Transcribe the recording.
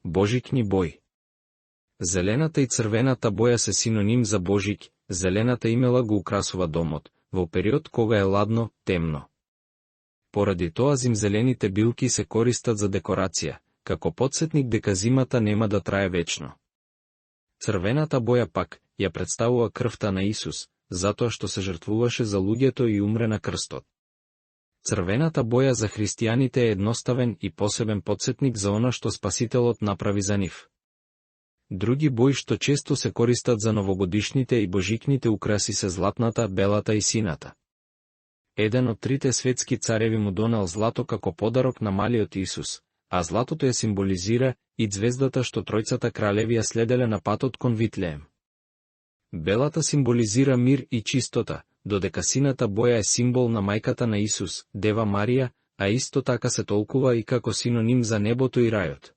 божикни бои. Зелената и црвената боја се синоним за божик, зелената имела го украсува домот, во период кога е ладно, темно. Поради тоа зимзелените билки се користат за декорација, како потсетник дека зимата нема да трае вечно. Црвената боја пак ја представува крвта на Исус, затоа што се жртвуваше за луѓето и умре на крстот. Црвената боја за христијаните е едноставен и посебен потсетник за она што Спасителот направи за нив. Други бои што често се користат за новогодишните и божикните украси се златната, белата и сината. Еден од трите светски цареви му донел злато како подарок на малиот Исус, а златото ја символизира и ѕвездата што тројцата кралеви ја следеле на патот кон Витлеем. Белата символизира мир и чистота, додека сината боја е символ на мајката на Исус, Дева Марија, а исто така се толкува и како синоним за небото и рајот.